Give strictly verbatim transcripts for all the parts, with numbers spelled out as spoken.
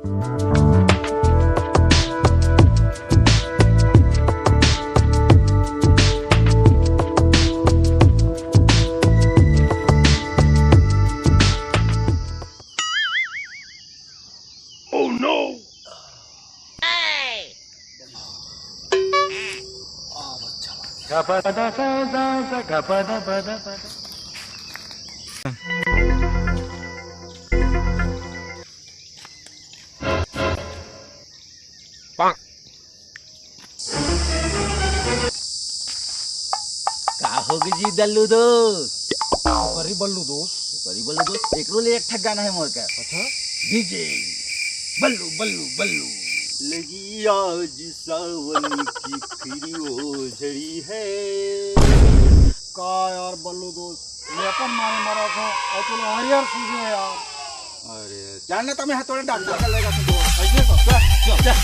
का होगे जी दल्लू दोस्त? करी बल्लू दोस्त। करी बल्लू दोस्त, एकरो ले एक ठक गाना हे मोर का। अच्छा। डीजे बल्लू, बल्लू, बल्लू। लगी आज सावन की फिर वो झड़ी है। का यार बल्लू दोस्त, मैं अपन मारे मरा था और तू हरियर सूझे यार। अरे, जानना तो मैं थोड़ा डॉक्टर का लेगा तो दोस्त। ऐसे तो, चल, चल, चल।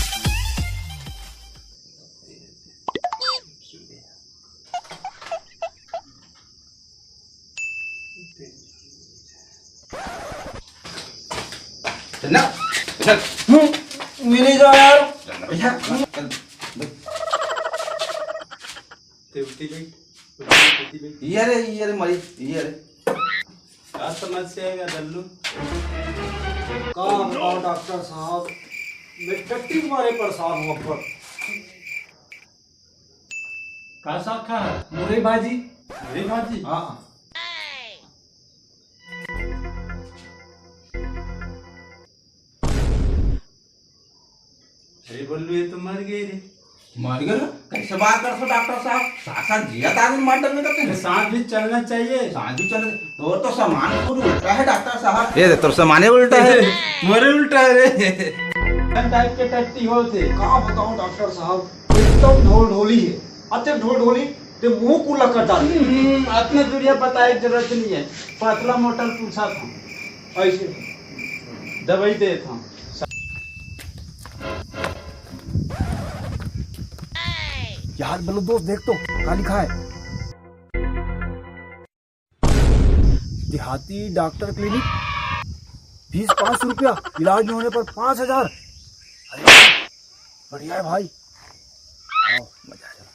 चल ना, चल। हम्म, मिली जाओ यार। चल ना भैया, चल। ते उठी भाई, उठी, उठी भाई। ये रे, ये रे मरीज, ये रे। का समस्या हे गा दल्लू? का बताओ डॉक्टर साहब, मैं टट्टी के मारे परेशान हूँ अब्बड़। का साग खा? मुरई भाजी। मुरई भाजी? हाँ। अरे बल्लू, ये तो मर गे रे। मर गे? कैसे बात करथो डॉक्टर साहब? साथ साथ जियत आदमी मर डरबे करते हैं। सांस भी चलना चाहिए। सांस भी चलना, तोर तो सामान पूरा उल्टा है डॉक्टर साहब। ये देख, तोर सामाने उल्टा है। मोरे उल्टा है रे। टाइप के टट्टी होथे। का बताओ डॉक्टर साहब, एकदम ढोल ढोली है। अतेक ढोल ढोली, ते मुंह कुला कर डाल। हम्म, अतना दूरिहा बताए के जरूरत नहीं है। पतला मोटा ल पूछा था। ऐसे। दवाई दे था। यार बल्लू दोस्त, देख तो का लिखा है। देहाती डॉक्टर क्लिनिक, फीस पाँच सौ रुपया, इलाज नहीं होने पर पाँच हजार। अरे, बढ़िया है भाई। आओ, मजा आ जाएगा।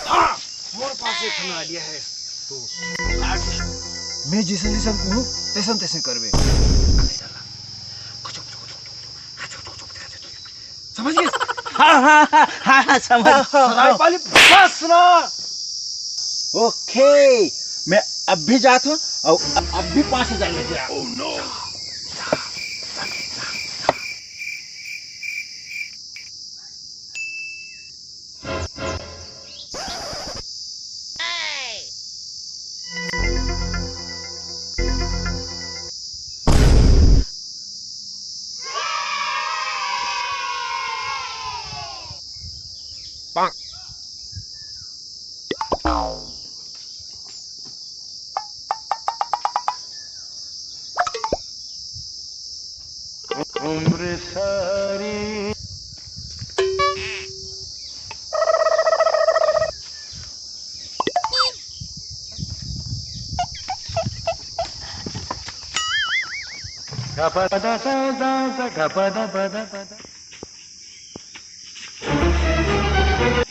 हाँ, मोर पास एक ठन आइडिया है। तो मैं जैसन जैसन कहूँ, तैसन तैसन करबे। समझ गए? हाँ, हाँ, हाँ, हाँ, हाँ, समझ, हाँ, हाँ, समझ। हाँ, पाली, बस ना। ओके, मैं अब भी जात हूँ और अब भी पाँच हजार लेके आ। उम्र सारी।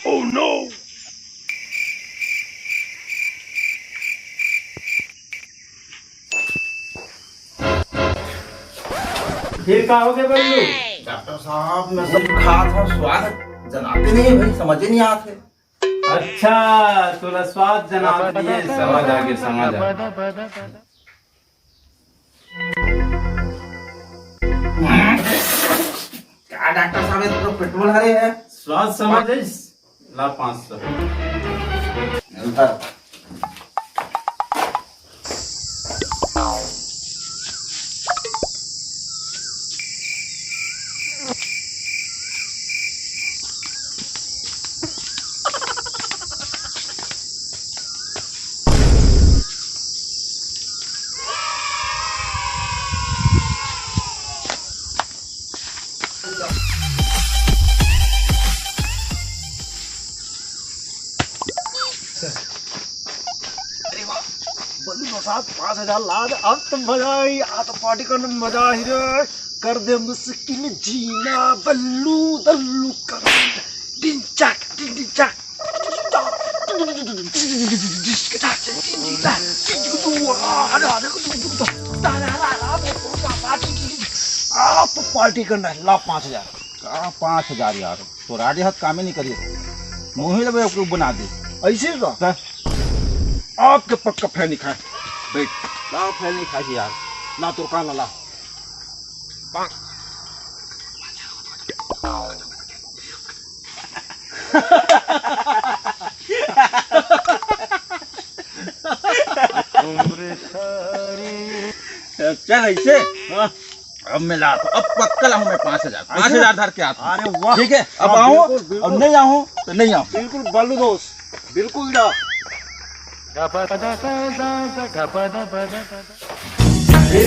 Oh no! फिर का हो गया बल्लू? डॉक्टर साहब, मैं सब खात हूँ, स्वाद जनाते नहीं भाई, समझ ही नहीं आते। अच्छा, तोला स्वाद जनात नहीं है, समझ आ गया, समझ आ गया। का डॉक्टर साहब, ये तो पेट्रोल हरे है। स्वाद समझ आइस? ला पाँच सौ। मिलता। आज पाँच हजार ला दे, अब तो मजा आई, आज तो पार्टी करने में मजा आई रे। कर दे मुश्किल जीना, बल्लू दल्लू कर दे। डिंचक, डिंचक। आप पार्टी करना है, ला पाँच हजार। का पाँच हजार यार, तोर आड़े हाथ कामे नहीं करिए, मुही ले बेवकूफ बना दे। ऐसे का? का? आपके पक्का फैन नहीं खाए। बैठ। ला फैन नहीं खाए यार, ला तोर का ला, ला। चल ऐसे। हाँ। अब मैं ला तो, अब पक्का लाऊं मैं पाँच हजार, पाँच हजार धर के आता हूँ। अरे वाह। ठीक है, अब हाँ, आऊँ, बिल्कुल, बिल्कुल। अब नहीं आऊँ तो नहीं आऊँ। बिल्कुल बल्लू दोस्त, बिल्कुल ना। फिर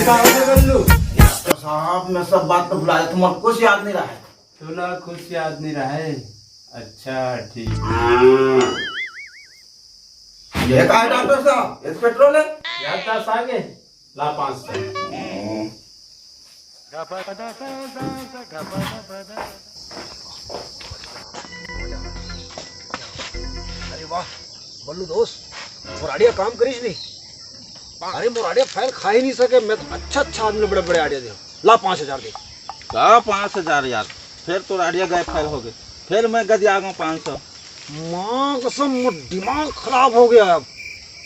कहाँ से बल्लू? डॉक्टर साहब, मैं सब बात तो भुला दे, तुम्हारा कुछ याद नहीं रहा है। तोला कुछ याद नहीं रहा है? अच्छा, ठीक। ये का है डॉक्टर साहब? ये तो पेट्रोल है। याददाश्त आ गए? ला पाँच सौ। अरे वाह बल्लू दोस्त, मोर आइडिया काम करिस नहीं। अरे मोर आइडिया फेल खा ही नहीं सके। मैं तो अच्छा अच्छा आदमी बड़े बड़े आइडिया दे। ला पाँच हजार दे। का पाँच हजार यार? फिर तो आइडिया गए, फेल हो गए। फिर मैं गदिया गया पाँच सौ। माँ कसम, मोर दिमाग खराब हो गया। अब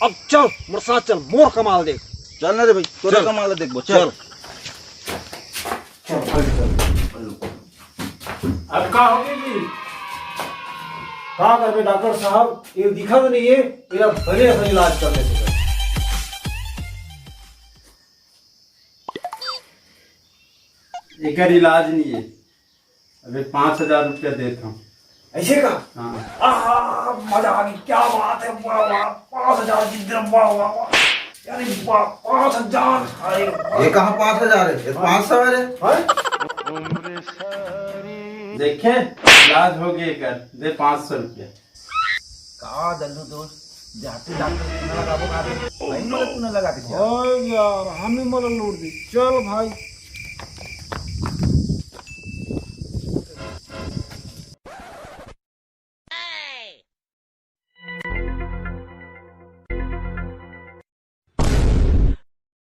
अब चल मोर साथ चल, मोर कमाल देख। चल ना रे भाई, तोरे चल। कमाल देखबो, चल। चल। चल, चल, चल। अब का हो गई जी? का करबे डॉक्टर साहब, ये दिखा तो नहीं है, ये अब बने असन इलाज कर लेते हैं। एकर इलाज नहीं है। अबे पाँच हजार रुपया देता हूँ। ऐसे का? हाँ। आहा, मजा आ गई, क्या बात है, वाह वाह, पाँच हजार जीत गए, वाह वाह वाह। अरे वाह, पाँच हजार, अरे वाह। ये कहाँ पाँच हजार है, ये तो पाँच सौ है रे। हैं? देखे, इलाज हो गया कर, दे पाँच सौ रुपया। का दल्लू दोस्त, जाति डॉक्टर तू ना लगाबो का दे? भाई, तू ना लगा के क्या? ओए यार, हम ही मोला लूट दी। चल भाई।